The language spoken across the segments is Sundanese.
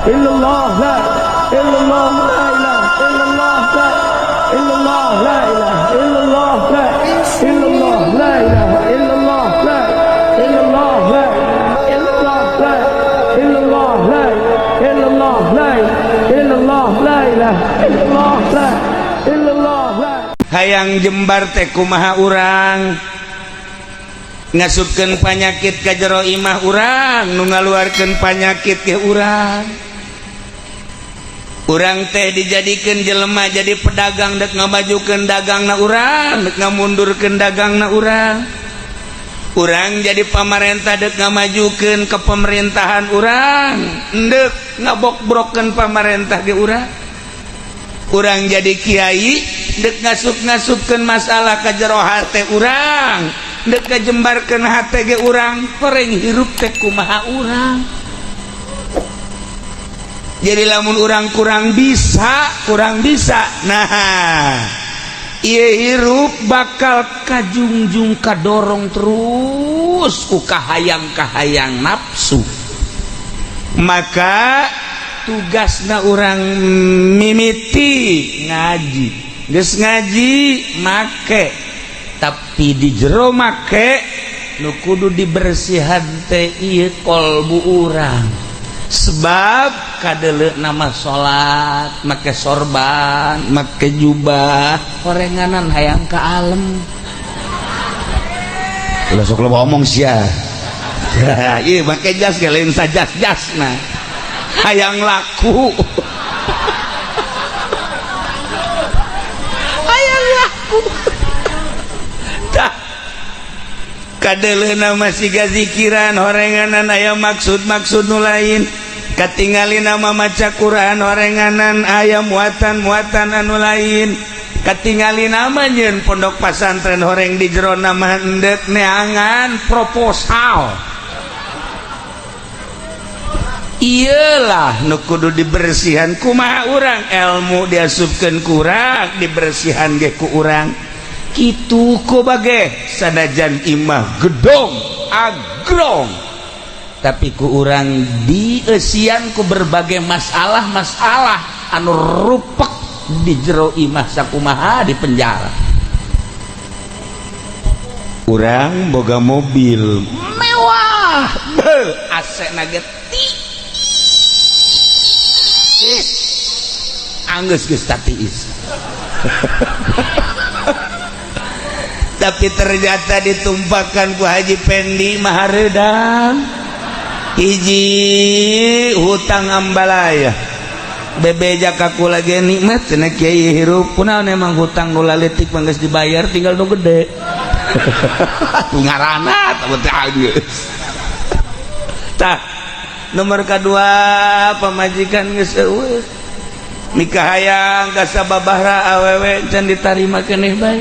illallah la illallah la ilaha illallah la illallah la ilaha illallah la illallah la ilaha illallah la illallah la illallah la illallah la illallah la illallah la ilaha illallah la illallah la. Hayang jembar teh kumaha urang ngasupkeun panyakit ka jero imah urang, nu ngaluarkeun panyakit ke urang. Urang teh dijadikeun jelema jadi pedagang, dek ngamajukeun dagangna urang, dek ngamundurkeun dagangna urang. Urang jadi pamarentah, dek ngamajukeun ke pemerintahan urang, dek ngabokbrokeun pamarentah ge urang. Urang jadi kiai, dek ngasup-ngasupkeun masalah ka jero hate urang, dek ngajembarkeun hate ge urang. Horeng hirup teh kumaha urang? Jadi lamun urang kurang bisa, kurang bisa, nah ieu hirup bakal kajungjung, kadorong terus ku kahayang-kahayang nafsu. Maka tugasna urang mimiti ngaji, geus ngaji make, tapi di jero make nu kudu dibersihan teh ieu kolbu urang. Sebab kadele nama salat make sorban, make jubah, horenganan hayang ka alem. Ulah sok loba omong sia. Ieu make jas ge lain sajas-jas, nah hayang laku, hayang laku. Tah, kadeleuna masih gazikiran, horenganan aya maksud-maksud nu lain. Katingali nama maca Quran, horenganan aya muatan-muatan anu lain. Katingali nama nyeun pondok pasantren, horeng di jero nama endek neangan proposal. Iyalah nu kudu dibersihan kumaha urang? Ilmu diasupkeun kurang, dibersihan ge ku urang kitu. Ku bage sanajan imah gedong agrong, tapi ku urang dieusian ku berbagai masalah-masalah anu rupek di jero imah, sakumaha di penjara. Urang boga mobil mewah, be AC na ge tiis, anggeus geus tatiis, tapi ternyata ditumpakan ku Haji Pendi mahareudang. Hiji hutang ambalaya, bebeja ka kula ge nikmat cenah kiai hirup. Kunaon emang hutang nu laletik mah geus dibayar, tinggal nu gede. Atuh ngaranna teh geus. Tah, nomor kedua, pamajikan geus eueuh, nikah hayang ka sababaraha awewe can ditarima keneh bae,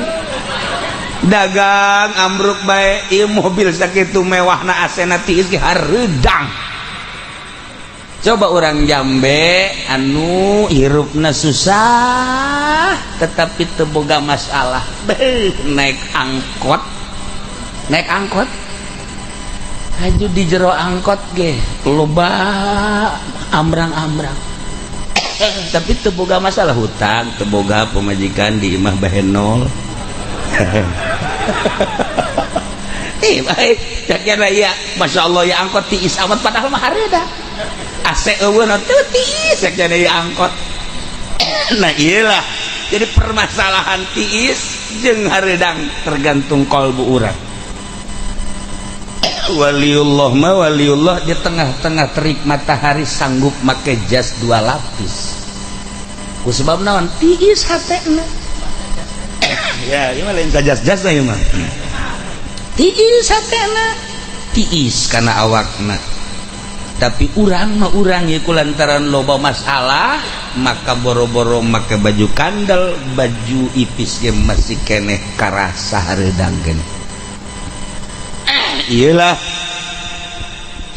dagang ambruk bae. Ieu mobil sakitu mewahna, AC-na tiis ge hareudang. Coba orang Jambe anu hirupna susah tetapi teu boga masalah. Beuh, naik angkot, naik angkot haju di jero angkot ge loba ambrang-ambrang, tapi teu boga masalah hutang, teu boga, pemajikan di imah bahenol. Eh, baik cak ya, Masya Allah, ya angkot tiis amat, padahal mah hareudang, AC eueuh teu tiis cak ya angkot. Nah, iyalah, jadi permasalahan tiis jeung hareudang tergantung kolbu urang. Waliullah mah waliullah, di tengah-tengah terik matahari sanggup make jas dua lapis. Ku sebab naon? Tiis hatena. Ya, ieu mah lain sajas-jas ieu mah. Tiis hatena, tiis kana awakna. Tapi urang mah urang ieu lantaran loba masalah, maka boro-boro make baju kandel, baju ipis ge masih keneh karasa hareudang keneh. Iyalah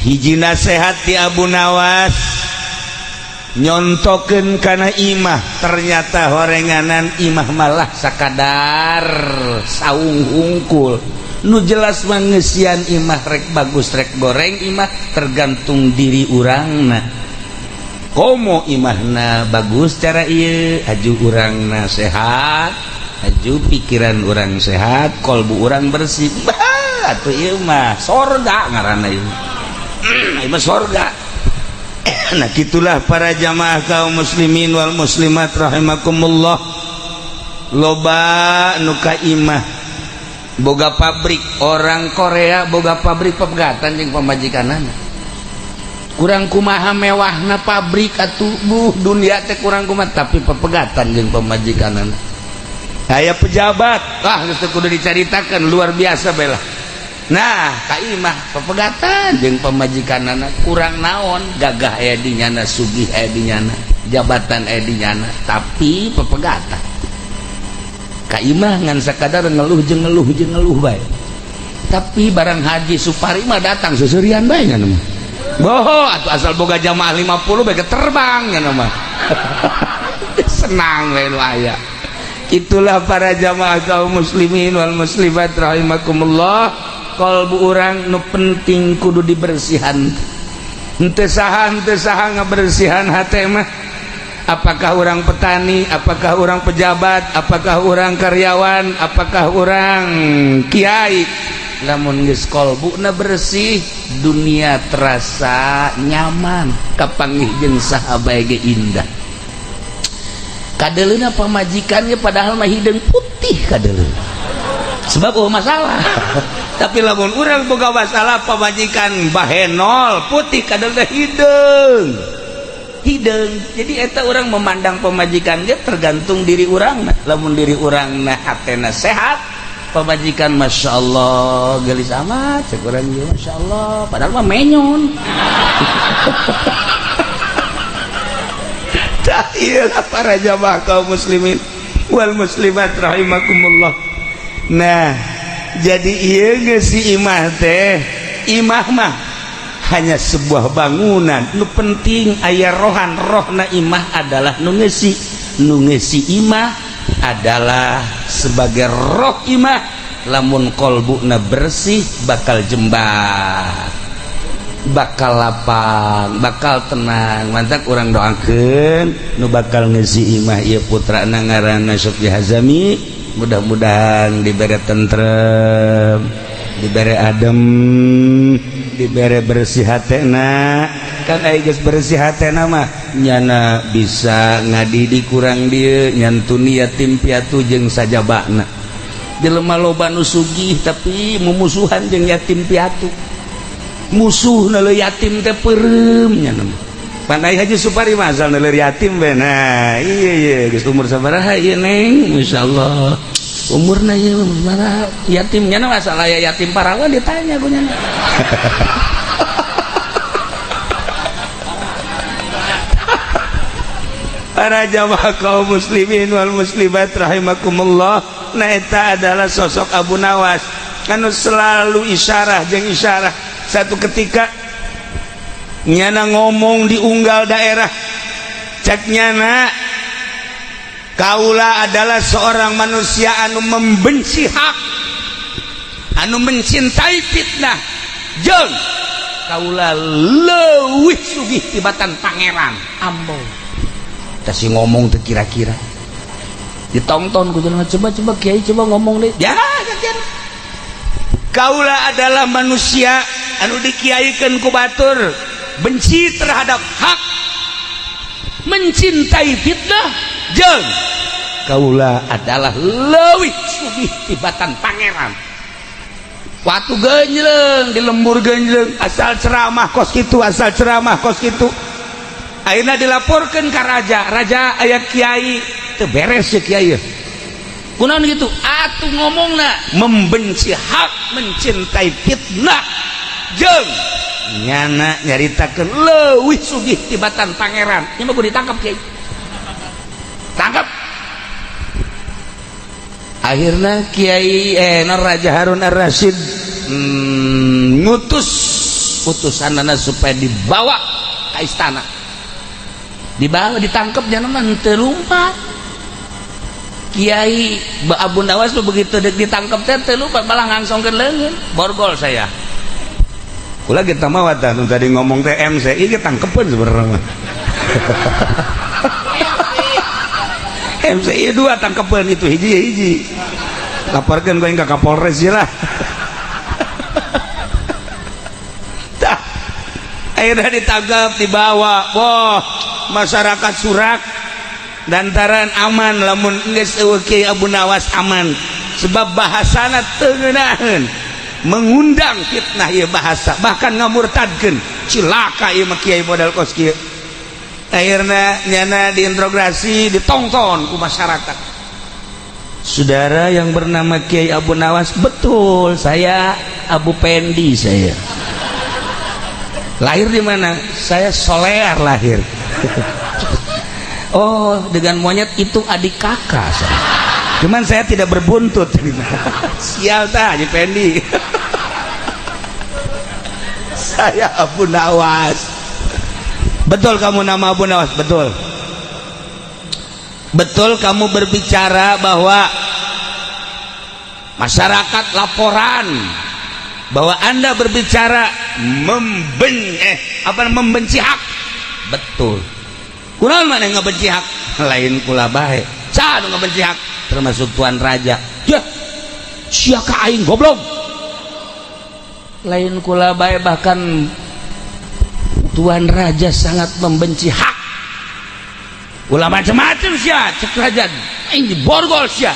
hiji nasehat di Abu Nawas, nyontokeun kana imah. Ternyata horenganan imah malah sakadar saung hungkul. Nu jelas mangesian imah rek bagus rek goreng imah tergantung diri urangna. Komo imahna bagus cara ieu, aju urangna sehat, aju pikiran urang sehat, kolbu urang bersih. Bah, atuh ieu mah sorga ngaranna ieu. Ieu mah sorga. Nah, gitulah para jamaah kaum muslimin wal muslimat rahimakumullah. Loba nu ka imah boga pabrik, orang Korea boga pabrik pepegatan jeung pamajikanana. Kurang kumaha mewahna pabrik atuh, buh, dunia teh kurang kumaha, tapi pepegatan jeung pamajikanana. Aya pejabat, ah, geus teu kudu dicaritakeun, luar biasa bela. Nah, ka imah pepegatan jeung pamajikanana, kurang naon, gagah aya di nyana, sugih aya di nyana, jabatan aya di nyana, tapi pepegatan. Ka imah ngan sakadar ngeluh jeung ngeluh jeung ngeluh bae. Tapi barang Haji Supari mah datang seserian bae nya mah. Boho atuh, asal boga jamaah 50 bae terbang nya mah. Senang we nu aya. Itulah para jamaah kaum muslimin wal muslimat rahimakumullah. Kalbu urang nu penting kudu dibersihan. Henteu saha, henteu saha ngabersihan hate mah. Apakah orang petani, apakah orang pejabat, apakah orang karyawan, apakah orang kiai, lamun geus kolbuna bersih, dunia terasa nyaman, kapanggih jeung saha bae ge indah. Kadeleuna pamajikannya padahal mah hideung putih kadeleuna, sebab oh masalah. Tapi lamun urang boga masalah, pamajikan bahenol putih kadeleuna hideung hideung. Jadi eta orang memandang pemajikan dia tergantung diri urang. Lamun diri urang nah hatena sehat, pemajikan masya Allah gelis amat, cek urang ieu masya Allah, padahal mah menyon. Tah ieu para jamaah kaum muslimin wal muslimat rahimakumullah. Nah, jadi ieu geus si imah teh, imah mah hanya sebuah bangunan. Nu penting aya rohan, rohna imah adalah nu ngeusi, nu ngeusi imah adalah sebagai roh imah. Lamun kolbuna bersih, bakal jembar, bakal lapang, bakal tenang. Mantap, urang doakeun nu bakal ngeusi imah ieu putrana ngaranna Sofi Hazami, mudah-mudahan dibere tentrem, dibere adem, dibere bersih hatena. Kan aya geus bersih hatena mah nyana bisa ngadidik kurang dieu, nyantuni yatim piatu jeung sajabana. Jelema loba nu sugih tapi mumusuhan jeung yatim piatu, musuh le yatim teh peureum nya mah. Pan ai Haji Supari mah asal neuleur yatim be. Nah, iya iya geus umur sabaraha ieu, Neng? Masyaallah umurna ieu sabaraha yatim nya, masalah ya yatim parawan ditanya ku nyana. Para jamaah kaum muslimin wal muslimat rahimakumullah. Nah, eta adalah sosok Abu Nawas anu selalu isyarah jeung isyarah. Satu ketika nyana ngomong di unggal daerah, cek nyana, kaula adalah seorang manusia anu membenci hak, anu mencintai fitnah, jeung kaula leuwih sugih tibatan pangeran. Ambo tah si ngomong teh kira-kira ditonton ku jelema, coba coba kiai, coba ngomong deh ya. Kaula adalah manusia anu dikiaikan ku batur, benci terhadap hak, mencintai fitnah, jeung kaula adalah leuwih sugih tibatan pangeran. Waktu genjleng di lembur genjleng, asal ceramah kos kitu, asal ceramah kos kitu, akhirnya dilaporkan ke raja. Raja, aya kiai teu beres ya, kiai kunaon gitu atuh ngomongna membenci hak, mencintai fitnah, jeung nyana nyaritakeun leuwih sugih tibatan pangeran. Nya mah kudu ditangkap kiai, tangkap. Akhirnya kiai Raja Harun Ar-Rasyid ngutus utusanana supaya dibawa ke istana. Dibawa, ditangkap, jangan mah teu lumpat Kiai Abu Nawas tuh. Begitu ditangkap teh teu lumpat, malah ngangsongkeun leungeun, borgol saya. Kula kita mah tadi ngomong teh MC, ieu tangkepeun sebenarnya mah. MCI dua tangkepan itu hiji hiji laporkan gue ke Kapolres lah. Tah, akhirnya ditangkap, dibawa. Wah, masyarakat surak dantaran aman lamun geus eueuh Kiai Abu Nawas aman, sebab bahasana teu ngeunaheun, mengundang fitnah ieu bahasa, bahkan ngamurtadkeun. Cilaka ieu mah kiai modal kos kieu. Akhirnya nyana diinterogasi, ditonton ku masyarakat. Saudara yang bernama Kiai Abu Nawas, betul, saya Abu Pendi. Saya lahir di mana? Saya Solear lahir. Oh, dengan monyet itu adik kakak saya. Cuman saya tidak berbuntut. Sial tah Haji Pendi. Saya Abu Nawas. Betul kamu nama Abu Nawas? Betul. Betul kamu berbicara bahwa masyarakat laporan bahwa Anda berbicara membenci hak. Betul. Kunaon mana ngebenci hak? Lain kula bae. Saha nu ngebenci hak? Termasuk Tuan Raja. Ya, sia ka aing goblok. Lain kula bae, bahkan Tuan Raja sangat membenci hak. Ulah macam-macam sia, cek raja. Aing diborgol sia.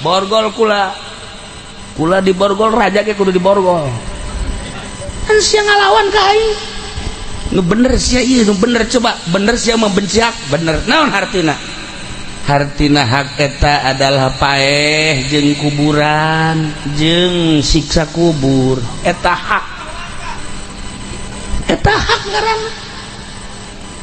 Borgol kula. Kula diborgol, raja ge kudu diborgol. Kan sia ngalawan ka aing. Nu bener sia ieu, nu bener coba, bener sia membenci hak, bener. Naon hartina? Hartina hak eta adalah paeh jeung kuburan jeung siksa kubur. Eta hak. Eta hak ngaranna.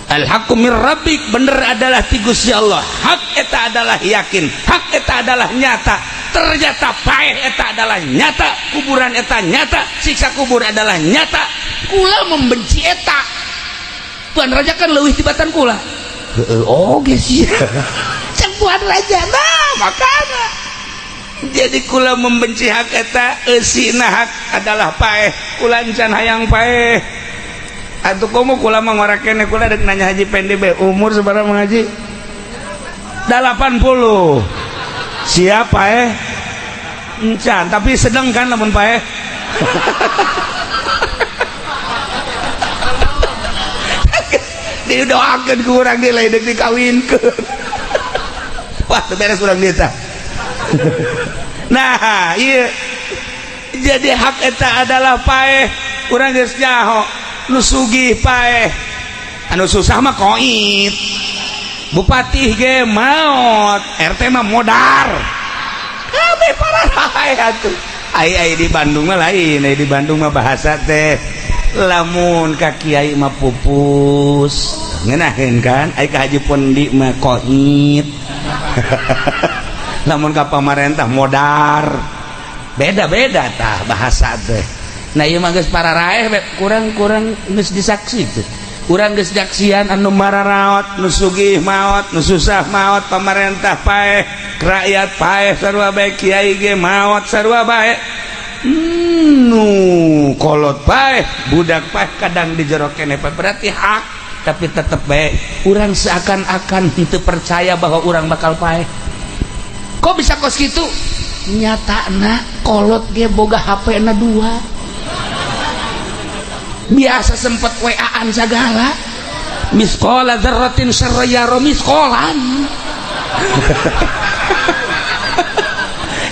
Al haqqu mir rabbik, bener adalah ti Gusti Allah. Hak eta adalah yakin, hak eta adalah nyata. Ternyata paeh eta adalah nyata, kuburan eta nyata, siksa kubur adalah nyata. Kula membenci eta. Tuan Raja kan leuwih tibatan kula. Heeh, oge sih. Cek Tuan Raja, nah makana. Jadi kula membenci hak eta, eusina hak adalah paeh. Kula encan hayang paeh. Atuh komo kula mah ngora keneh, kula dek nanya Haji Pendi be, umur sabaraha Mang Haji? 80. Siap paeh? Encan, tapi sedang kan lamun paeh. Didoakeun ku urang di lain deuk dikawinkeun. Wah, teu beres urang dieu tah. Nah, ieu jadi hak eta adalah paeh. Urang geus nyaho nu sugih paeh, anu susah mah koit. Bupati ge maot, RT mah modar. Kabeh pararae atuh. Ai ai di Bandung mah lain, ai di Bandung mah bahasa teh lamun ka kiai mah pupus. Ngeunaheun kan? Ai ka Haji Pondi mah koit. Lamun ka pamarentah modar. Beda-beda tah bahasa teh. Nah ieu mah geus pararaeh kurang-kurang geus disaksi teh. Urang geus nyaksian anu mararaot, nu sugih maot, nu susah maot, pamarentah paeh, rakyat paeh sarua bae, kiai ge maot sarua bae. Nu kolot paeh, budak paeh, kadang di jero keneh berarti hak, tapi tetep bae urang seakan-akan henteu percaya bahwa urang bakal paeh. Kok bisa kos kitu? Nyatana kolot ge boga HP na 2. Biasa sempet WA-an segala. Misqala dzarratin syarran yara misqalan.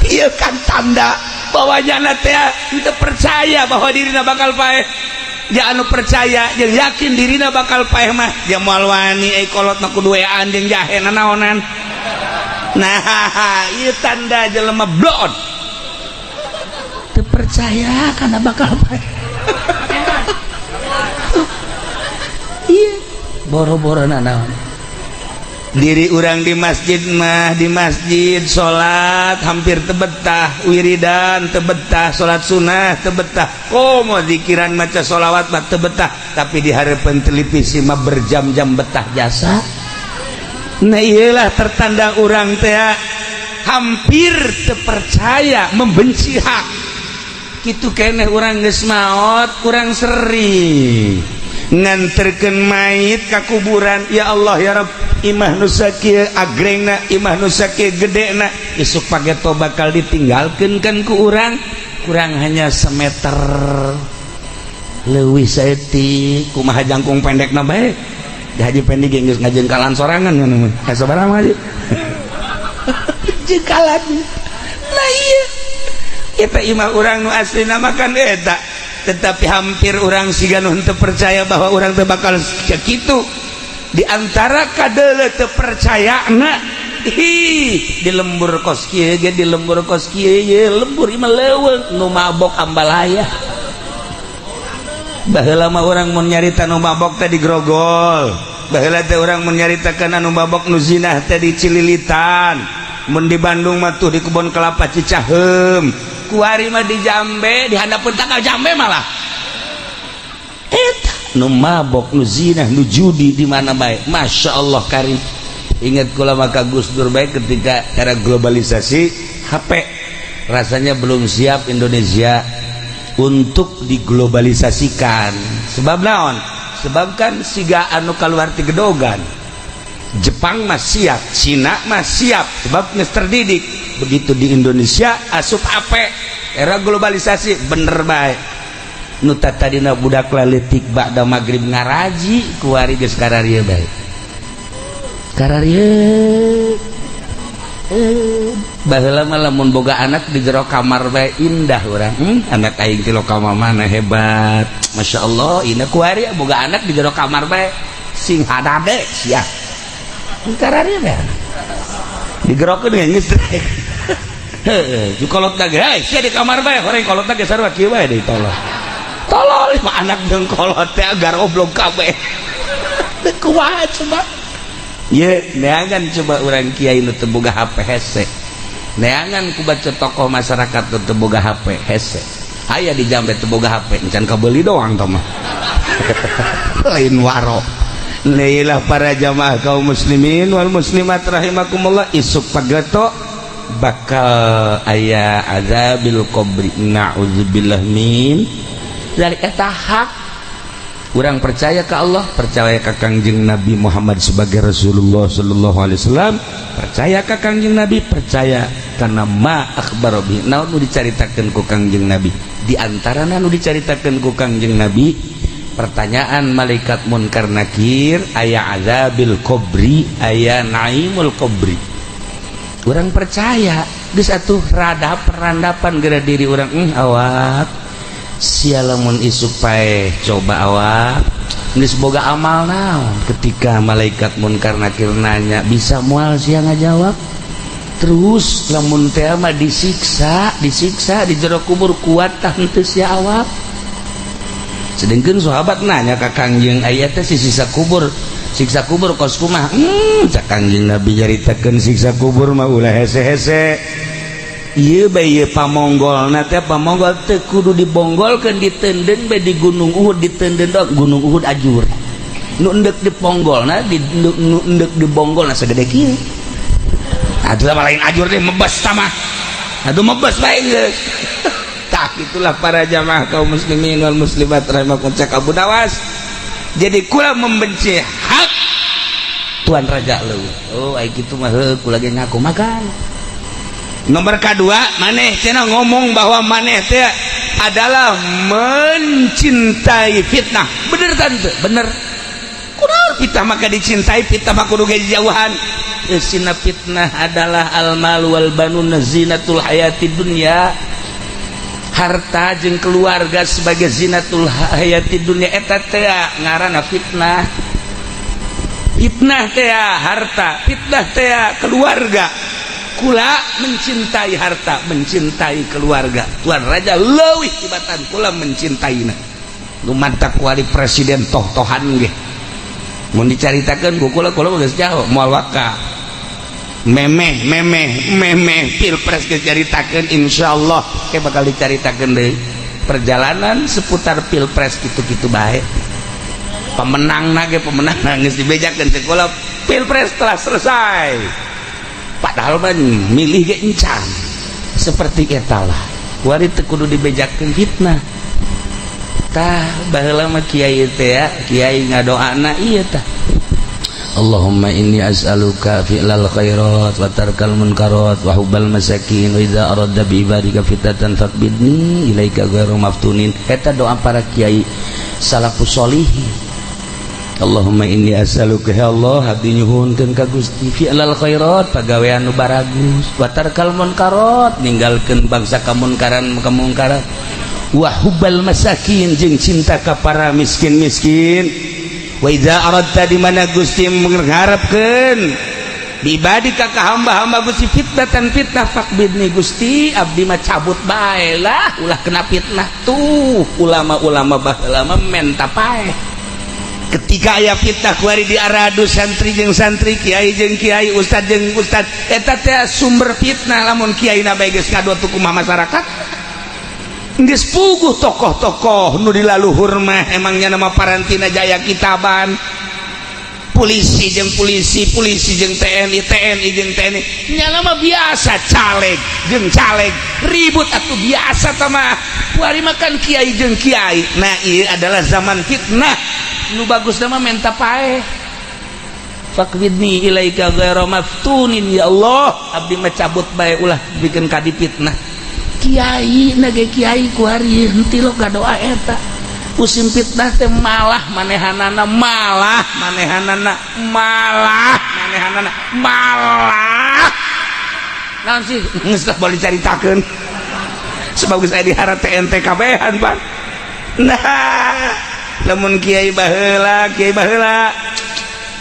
Ieu kan tanda bahwa nyana teh teu percaya bahwa dirina bakal paeh. Ja anu percaya jeung yakin dirina bakal paeh mah dia moal wani euy kolot mah kudu WA-an jeung jahe nanaonan. Nah, ieu tanda jelema blon. Teu percaya kana bakal paeh. Iya, boro-boro nanaon. Diri urang di masjid mah, di masjid salat hampir tebetah, wiridan tebetah, salat sunnah tebetah, komo zikiran maca sholawat mah tebetah, tapi di harapan televisi mah berjam-jam betah jasa. Nah iyalah tertanda urang teh hampir terpercaya membenci hak. Kitu keneh urang geus maot kurang seri. Nganterkeun mayit ka kuburan. Ya Allah, ya Rabb, imah nu sakieu agrengna, imah nu sakieu gedena, isuk pageto bakal ditinggalkeun kan ku urang, kurang hanya semeter leuwih saeutik. Kumaha jangkung pendekna bae? Haji Pendi geus ngajengkalan sorangan kan mah. Eh, sabaraha mah, Haji? Jengkalan. Nah, iya. Eta imah urang nu aslina mah kan eta. Tetapi hampir urang siga nu henteu percaya bahwa urang teh bakal kitu. Di antara kadeuleu teu percayana, ih, di lembur kos kieu ge, di lembur kos kieu ye, lembur imah leuweung nu mabok ambalaya. Baheula mah urang mun nyarita nu mabok teh di Grogol. Baheula teh urang mun nyaritakeun anu mabok, nu zinah teh di Cililitan. Mun di Bandung mah tuh di Kebon Kelapa Cicaheum. Kuari mah di Jambe, di handapeun tangkal jambe malah. Eta nu mabok, nu zinah, nu judi di mana bae. Masya Allah karim. Ingat kula maka Gus Dur bae ketika era globalisasi HP, rasanya belum siap Indonesia untuk diglobalisasikan. Sebab naon? Sebab kan siga anu keluar ti gedogan. Jepang mah siap, Cina mah siap, sebab geus terdidik. Begitu di Indonesia asup HP, era globalisasi, bener bae. Nu tadina budak laletik ba'da maghrib ngaraji, kuari geus kararieu bae. Kararieu. Eh, baheula mah lamun boga anak di jero kamar bae indah urang. Anak aing ti lokal mana hebat. Masya Allah, ini kuari boga anak di jero kamar bae sing hadade sia. Kararieu bae. Digerokeun geus heuh, ju kolot ge, hei sia di kamar bae, horeng kolot ge sarua kieu bae deui, tolol. Tolol mah anak jeung kolot teh agar oblong kabeh. Kumaha coba? Ye, neangan coba urang kiai nu teu boga HP hese. Neangan ku baca tokoh masyarakat nu teu boga HP hese. Aya di Jambe teu boga HP, encan kabeli doang tah mah. Lain waro. Leilah para jamaah kaum muslimin wal muslimat rahimakumullah, isuk pageto bakal aya azabil qabri, na'udzubillah min dari eta. Hak urang percaya ke Allah, percaya ke Kangjeng Nabi Muhammad sebagai Rasulullah sallallahu alaihi wasallam, percaya ke Kangjeng Nabi, percaya karena ma akhbaro bihi, naon nu dicaritakeun ku Kangjeng Nabi. Di antarana nu dicaritakeun ku Kangjeng Nabi, pertanyaan malaikat munkar nakir, aya azabil qabri, aya naimul qabri. Urang percaya geus atuh, rada perandapan geura diri urang, awak sia lamun isuk paeh coba awak geus boga amal naon. Ketika malaikat munkar nakir nanya, bisa moal sia ngajawab? Terus lamun teh mah disiksa, disiksa di jero kubur, kuat tah henteu sia awak? Sedangkan sahabat nanya ka Kangjeng, aya teh si siksa kubur, siksa kubur kos kumaha? Cak Kangjeng Nabi nyaritakeun siksa kubur mah ulah hese-hese. Ieu bae ieu pamonggolna teh, pamonggol teu kudu dibonggolkeun, ditenden bae di Gunung Uhud, ditenden dong Gunung Uhud ajur. Nu endek diponggolna di nu endek dibonggolna segede kieu. Atuh mah lain ajur deh, mebes tah mah. Aduh, mebes bae geus. Tah, itulah para jamaah kaum muslimin wal muslimat rahimakum, cak Abu Nawas. Jadi kula membenci hak Tuan Raja leuwih. Oh, ai kitu mah heuh, kula ge ngaku makan. Nomor kedua, maneh cenah ngomong bahwa maneh teh adalah mencintai fitnah. Bener tante, bener. Kunaon fitnah maka dicintai, fitnah mah kudu ge jauhan. Sina fitnah adalah al mal wal banun zinatul hayati dunya, harta jeung keluarga sebagai zinatul hayati dunya, eta teh ngaranna fitnah. Fitnah teh harta, fitnah teh keluarga. Kula mencintai harta, mencintai keluarga Tuan Raja leuwih tibatan kula mencintaina. Nu mantak wali presiden toh-tohan ge mun dicaritakeun ku kula, kula geus jauh moal waka memeh memeh memeh pilpres geus caritakeun. Insyaallah ke bakal dicaritakeun deui perjalanan seputar pilpres, kitu-kitu bae. Pemenang ge pemenang geus dibejakeun cek kula, pilpres telah selesai, padahal mah milih ge encan. Seperti eta lah, kuari teu kudu dibejakeun fitnah. Tah, baheula mah kiai teh ya, kiai ngadoana ieu tah. Allahumma inni as'aluka fi'lal khairat wa tarkal munkarat wa hubbal masakin wa idza aradta bi ibadika fitnatan faqbidni ilaika ghairu maftunin. Eta doa para kiai salafus solihin. Allahumma inni as'aluka, ya Allah, abdi nyuhunkeun ka Gusti, fi'lal khairat, pagawean nu baragus, wa tarkal munkarat, ninggalkeun bangsa kamunkaran kamungkaran, wa hubbal masakin, jeung cinta ka para miskin-miskin, wa idza aradta, di mana Gusti mengharapkeun, bi ibadika, ka hamba-hamba Gusti, fitnatan, fitnah, faqbidni, Gusti, abdi mah cabut bae lah, ulah kena fitnah. Tuh, ulama-ulama baheula mah menta paeh ketika aya fitnah kuari diaradu santri jeung santri, kiai jeung kiai, ustad jeung ustad. Eta teh sumber fitnah. Lamun kiai na bae geus kadua tuh, kumaha masyarakat? Geus puguh tokoh-tokoh nu di laluhur mah emangnya nama parantina jaya kitaban, polisi jeung polisi, polisi jeung TNI, TNI jeung TNI, nyana mah biasa, caleg jeung caleg ribut atuh biasa. Tah, kuari makan kiai jeung kiai. Nah, ieu adalah zaman fitnah. Nu bagus nama menta paeh, faqbidni ilaika ghairu maftunin, ya Allah, abdi mah cabut bae, ulah bikin kadi fitnah. Kiai nage kiai kuari henteu lo doa eta. Musim fitnah teh malah manehanana, malah manehanana, malah manehanana, malah naon sih, geus lah boleh dicaritakeun sebab geus aya diharap TNT kabehan, Pak. Nah, lamun kiai baheula, kiai baheula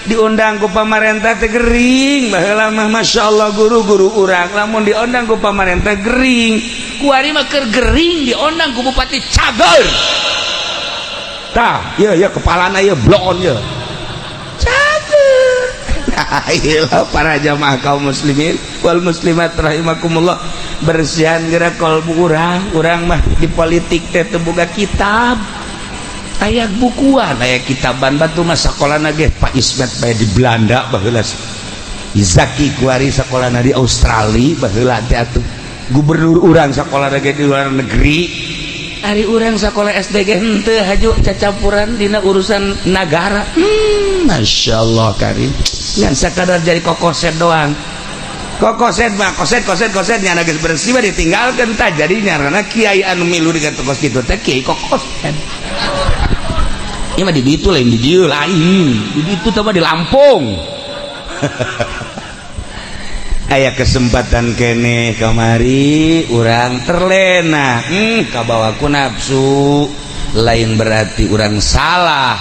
diundang ku pamarentah teh gering. Baheula mah Masya Allah, guru-guru urang lamun diundang ku pamarentah gering. Kuari mah keur gering diundang ku bupati, cager. Tah, ieu ya kepalana ieu bloon ieu. Cager. Nah, iyalah, para jamaah kaum muslimin wal muslimat rahimakumullah, bersihan gerak kolbu urang. Urang mah di politik teh teu boga kitab, aya bukuan, aya kitaban. Batu mah sakolana ge Pak Ismet bae di Belanda baheula, Izaki kuari sakolana di Australia baheula teh atuh, gubernur urang sakolana ge di luar negeri. Ari urang sakola SD ge henteu haju cacampuran dina urusan nagara. Masya Allah karim, ngan sakadar jadi kokoset doang. Kokoset mah koset koset koset, nyana geus bersih mah ditinggalkeun. Tah, jadi nyarana kiai anu milu dengan tokos kitu teh kiai kokoset. Ieu mah di ditu, lain di dieu, lain di ditu teh mah di Lampung. Aya kesempatan kene kamari urang terlena, kabawa ku nafsu. Lain berarti urang salah,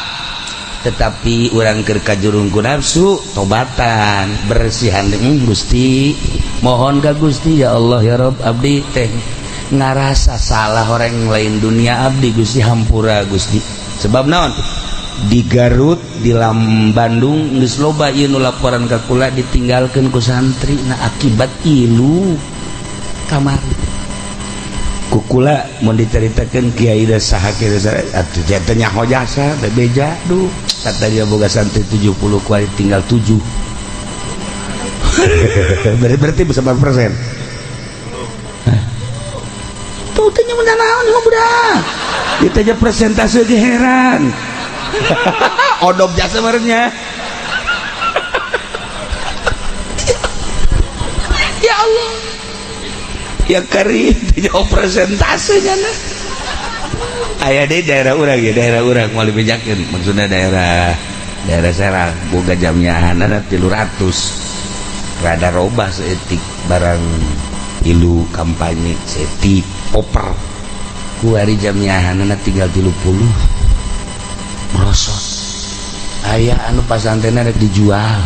tetapi urang keur kajurung ku nafsu, tobatan, bersihan. Gusti, mohon ka Gusti, ya Allah, ya Rob, abdi teh ngarasa salah, orang lain dunia abdi, Gusti, hampura Gusti. Sebab naon, di Garut, di Lam Bandung geus loba ieu nu laporan ka kula, ditinggalkeun ku santri. Nah, akibat ilu kamari ku kula mun diceritakeun kiai da saha kieu atuh jatuh nyaho jasa bebeja. Duh, kata dia boga santri 70, kuari tinggal 7. Berarti bisa berapa persen tuh? Tanya mana naon budak ditanya presentase ge heran, odop jasa merenya. Ya Allah ya karim, jawab presentasenya. Nah, aya di daerah urang ya, daerah urang mau dibejakeun, maksudnya daerah daerah Serang, boga jamiahan ada 300, rada robah seetik barang ilu kampanye seetik oper. Kuari jamiahan tinggal 30, merosot. Aya anu pasantren rek dijual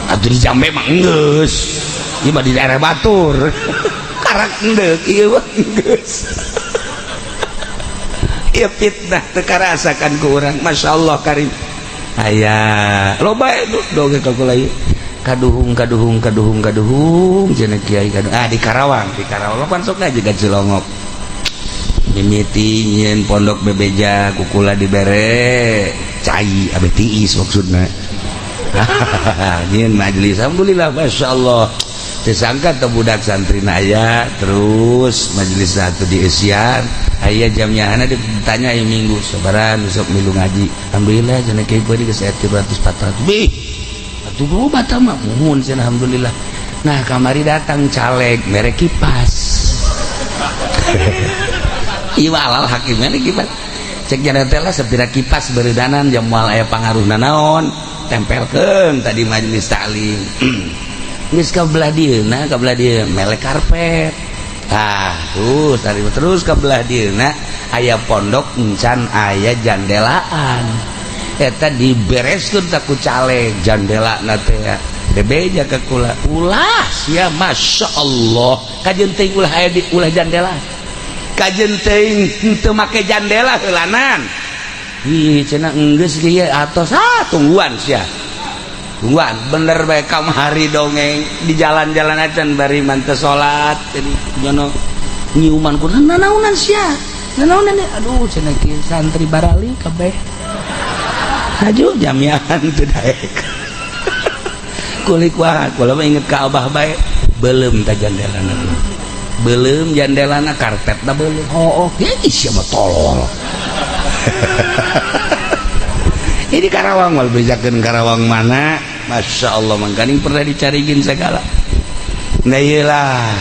atau di Jambe mah geus, ieu mah di daerah batur karak endek, ieu mah geus. Ieu fitnah teu karasakan ku urang. Masya Allah karim, aya loba itu doge ka kula ieu, kaduhung kaduhung kaduhung kaduhung cenah kiai kaduhung. Ah, di Karawang, di Karawang pan sok aja Cilongok mimiti nyieun pondok bebeja ku kula dibere cai abe tiis, maksudna nyieun majelis. Alhamdulillah, Masya Allah. Teu sangka teh budak santri aya terus majelis satu di Asian aya jamnyahana ditanya aya minggu sabaran besok milu ngaji. Alhamdulillah cenah kiai beuki geus aya 300 400 bih atuh loba tah mah muhun cenah alhamdulillah. Nah kamari datang caleg mere kipas. Ieu alal hakimnya kipas cek jana teh lah sepira kipas beredanan jam moal aya pangaruhna naon tempelkeun tadi majelis taklim. Geus ka belah dieuna ka belah dieu melek karpet. Tah terus tadi terus ka belah dieuna aya pondok encan aya jandelaan. Eta dibereskeun ta ku caleg jandelana teh bebeja ka kula. Ulah sia Masya Allah kajeun teuing ulah aya di ulah jandela. Kajeun teuing henteu make jandela heulanan. Ih cenah enggeus ge ieu atos ah tungguan sia. Tungguan bener bae kamari dongeng di jalan-jalan acan bari man teu salat jadi nyono nyiuman ku nanaonan sia. Nanaonan aduh cenah kieu santri barali kabeh. Haju jamiahan teu daek. Kulik wae kula mah inget ka abah bae beuleum ta jandelana. Beuleum jandelana karpetna beuleum. Oh, oh, ih sia mah tolol. Ini Karawang mal bejakeun Karawang mana? Masya Allah mangkaning pernah dicarigin segala. Nah iyalah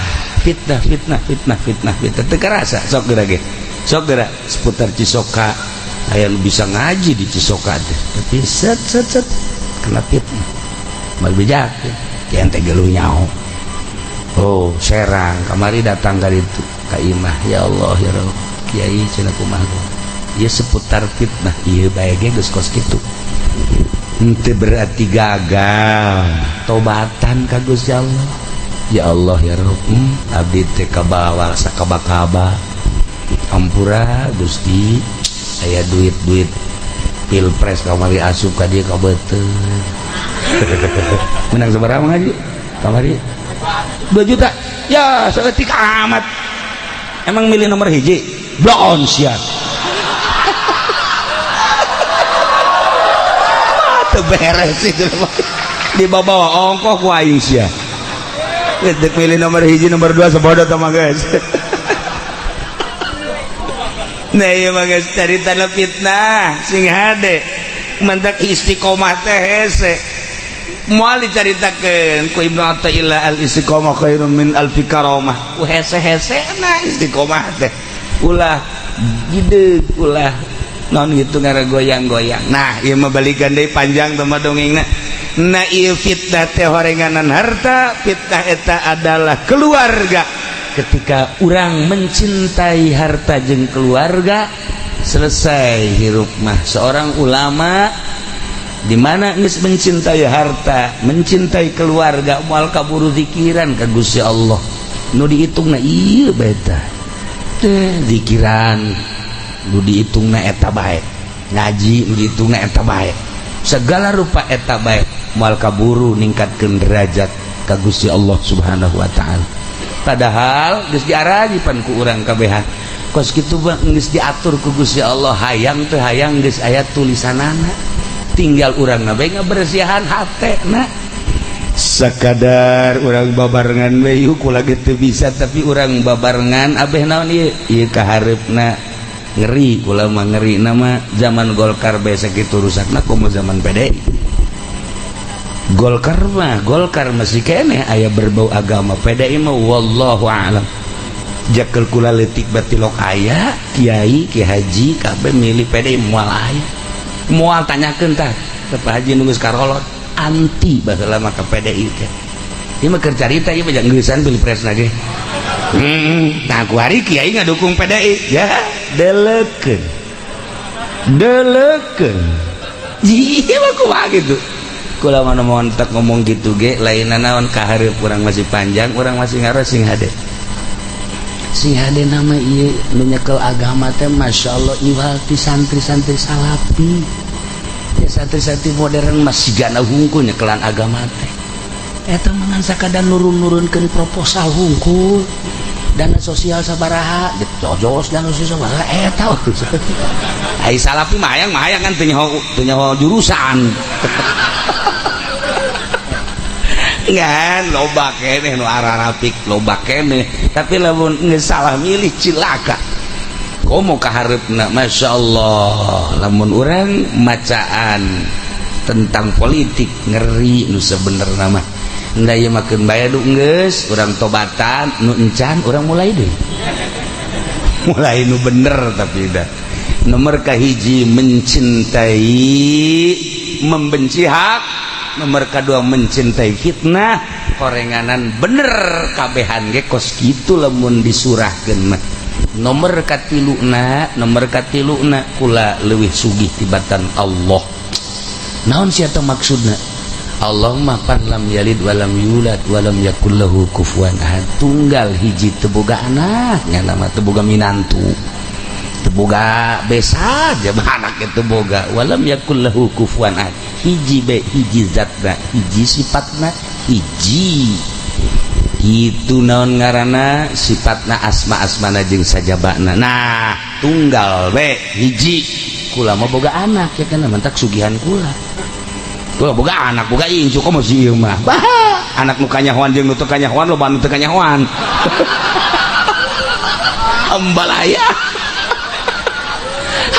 fitnah fitnah fitnah fitnah fitnah teu karasa sok geura ge. Sok geura seputar Cisoka aya nu bisa ngaji di Cisoka teh. Tapi set set set kena fitnah. Mal bejakeun kian teh geluh nyaho. Oh, Serang kamari datang ka ditu ka imah ya Allah ya Rabb. Kiai cenah kumaha. Ieu seputar fitnah ieu bae ge geus kos kitu. Henteu berarti gagal tobatan ka Gusti Allah. Ya Allah ya Rabb, abdi teh kabawa sakaba-kaba. Ampura Gusti, aya duit-duit pilpres kamari asup ka dieu ka beuteung. Menang sabaraha ngaji? Kamari 2 juta. Ya, saeutik amat. Emang milih nomor hiji? Bloon sia. Teu beres itu. Dibawa ongkoh ku aing sia. Geus deuk milih nomor hiji nomor 2 sabodo tah mah geus. Nah ieu mah geus caritana fitnah sing hade. Mantak istiqomah teh hese. Moal dicaritakeun ku Ibnu Athaillah al istiqomah khairun min alfi karamah. Ku hese-hesena istiqomah teh. Ulah gideg ulah non gitu ngara goyang-goyang. Nah ieu mah balikan deui panjang teh mah dongengna. Nah ieu fitnah teh horenganan harta, fitnah eta adalah keluarga. Ketika urang mencintai harta jeung keluarga, selesai hirup mah. Seorang ulama di mana geus mencintai harta, mencintai keluarga, moal kaburu zikiran ka Gusti Allah. Nu dihitungna ieu bae tah. Teh zikiran nu dihitungna eta bae. Ngaji nu dihitungna eta bae. Segala rupa eta bae moal kaburu ningkatkeun derajat ka Gusti Allah Subhanahu wa taala. Padahal geus diarajipan ku urang kabehan. Kos kitu mah geus diatur ku Gusti Allah, hayang teu hayang geus aya tulisanana. Tinggal urang na bae ngabersihan hatena. Sakadar urang babarengan we yuk kula ge teu bisa tapi urang babarengan abeh naon ieu? Ieu kahareupna ngeri kula mah ngeri nama zaman Golkar bae sakitu rusakna komo zaman PDI. Golkar mah Golkar masih keneh aya berbau agama, PDI mah wallahu a'lam. Jakel kula leutik batilok aya kiai ki haji kabeh milih PDI moal aya. Moal tanyakeun tah ke Pak Haji nu geus karolot anti baheula mah ka PDI teh. Ieu mah keur carita ieu mah geusan pilpresna ge. Nah ku hari kiai ngadukung PDI ya delekeun. Delekeun. Ieu mah kumaha gitu. Kula mah montek ngomong gitu ge lainna naon kahareup urang masih panjang, urang masih ngaros sing hade. Sing hade nama ieu nu nyekel agama teh Masya Allah iwal ti santri-santri salafi. Ya santri-santri modern masih gana hungkul nyekelan agama teh. Eta mah ngan sakadar nurun-nurunkeun proposal hungkul. Dana sosial sabaraha, jojos dana sosial sabaraha eta urusan. Ai salafi mah hayang kan teu nyaho jurusan. Ngan loba keneh nu ararapik, loba keneh, tapi lamun geus salah milih cilaka. Komo kahareupna, Masya Allah, lamun urang macaan tentang politik ngeri nu sebenerna mah. Nda ieu makeun bae du geus urang tobatan, nu encan urang mulai deui. Mulai nu bener, tapi dah. Nomor kahiji mencintai membenci hak, nomor kedua mencintai fitnah, korenganan bener kabehan ge kos kitu lamun disurahkeun mah. Nomor katiluna, nomor katiluna, kula leuwih sugih tibatan Allah. Naon sia teh maksudna? Allah mah pan lam yalid walam yulad walam yakul lahu kufuwan ahad, tunggal hiji, teu boga anak, nya mah teu boga minantu, teu boga besan, ja anak itu boga. Walam yakul lahu kufuwan ahad, hiji be, hiji zatna, hiji sifatna, hiji itu naon ngaranna, sifatna, asma asmana jeung sajabana. Nah, tunggal be, hiji. Kula mah boga anak ya kan, mantak sugihan kula. Kula boga anak, boga incu, komo si ieu mah. Bah, anak nu kanyahoan jeung nu teu kanyahoan, loba nu teu kanyahoan. Ambalaya.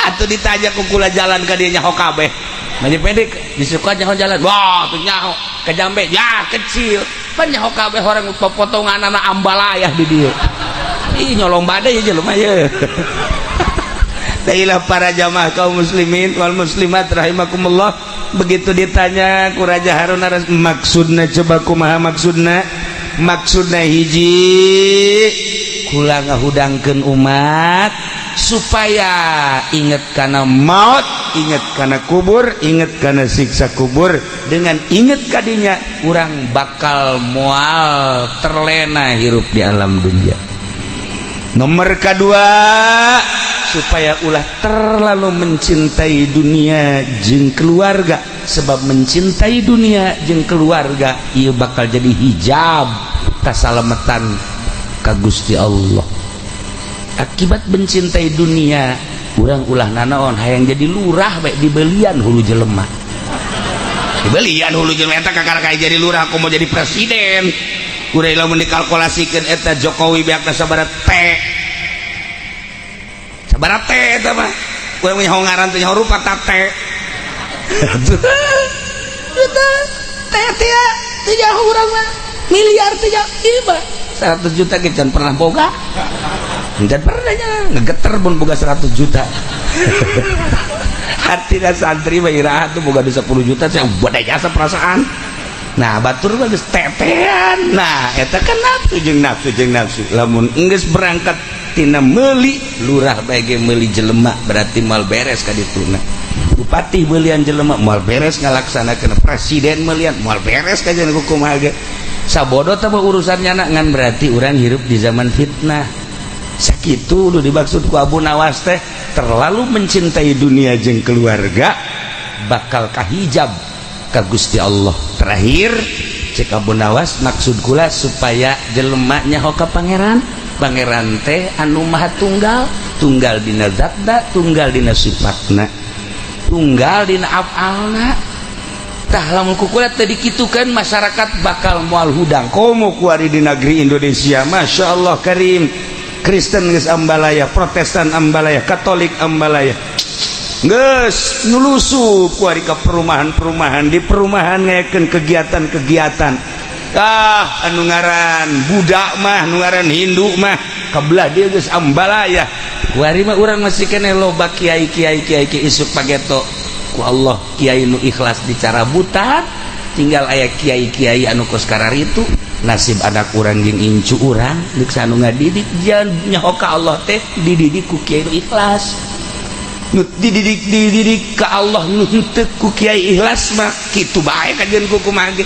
Atuh ditanya ku kula jalan ka dieu nyaho kabeh. Maju pendek disuka nyaho jalan. Wah, tuh nyaho ke Jambe ya kecil. Pan nyaho kabeh orang potongan anak ambalayah di dieu. Ih, nyolong badai aja lumayan. Dailah para jamaah kaum muslimin wal muslimat rahimakumullah, begitu ditanya ku Raja Harun Ar maksudna, coba kumaha maksudna? Maksudna hiji, kula ngahudangkeun umat supaya inget kana maut, inget kana kubur, inget kana siksa kubur. Dengan inget kadinya, urang bakal moal terlena hirup di alam dunia. Nomor kedua, supaya ulah terlalu mencintai dunia jeung keluarga, sebab mencintai dunia jeung keluarga ia bakal jadi hijab kasalametan ka Gusti Allah. Akibat mencintai dunia, urang ulah nanaon, hayang jadi lurah baik, dibelian hulu jelema, dibelian hulu jelema. Eta kakara kayak jadi lurah, aku mau jadi presiden. Urang lamun dikalkulasikeun, eta Jokowi beakna sabaraha T, sabaraha T eta mah. Urang nyaho ngaran teh, nyaho rupa ta T. Eta T teh teu nyaho urang mah, miliar teh ieu mah. 100 juta ge can pernah boga. Can pernah nya ngegeter pun boga 100 juta. Hati santri mah iraha tuh boga 10 juta, saya buat jasa perasaan. Nah, batur mah geus tetean. Nah, eta kan nafsu jeung nafsu jeung nafsu. Lamun geus berangkat tina meuli lurah bae ge meuli jelema, berarti moal beres ka dituna. Bupati belian jelema, moal beres ngalaksanakeun. Presiden melian, moal beres kajian kumaha ge. Sabodo teh urusannya nak, ngan berarti urang hirup di zaman fitnah. Sakitu nu dimaksud ku Abu Nawas teh, terlalu mencintai dunia jeung keluarga bakal kahijab ka Gusti Allah. Terakhir cek Abu Nawas, maksud kula supaya jelema nyaho ka pangeran. Pangeran teh anu maha tunggal, tunggal dina zatna, tunggal dina sifatna, tunggal dina afalna. Tah, lamun ku kula teu dikitukeun, masyarakat bakal moal hudang. Komo kuari di negeri Indonesia, Masya Allah Karim, Kristen geus ambalaya, Protestan ambalaya, Katolik ambalaya, geus nyulusup kuari ke perumahan-perumahan, di perumahan ngayakeun kegiatan-kegiatan. Ah, anu ngaran budak mah, anu ngaran Hindu mah kabelah dia geus ambalaya. Kuari mah urang masih keneh loba kiai kiai kiai kiai. Isuk pageto ku Allah kiai nu ikhlas dicarabutan, tinggal aya kiai-kiai anu kos kararitu. Nasib anak urang jeung incu urang deuk anu ngadidik, jangan nyaho ka Allah teh dididik ku kiai nu ikhlas. Nu dididik, dididik ka Allah, nu henteu ku kiai ikhlas mah kitu bae kajian ku kumaha ge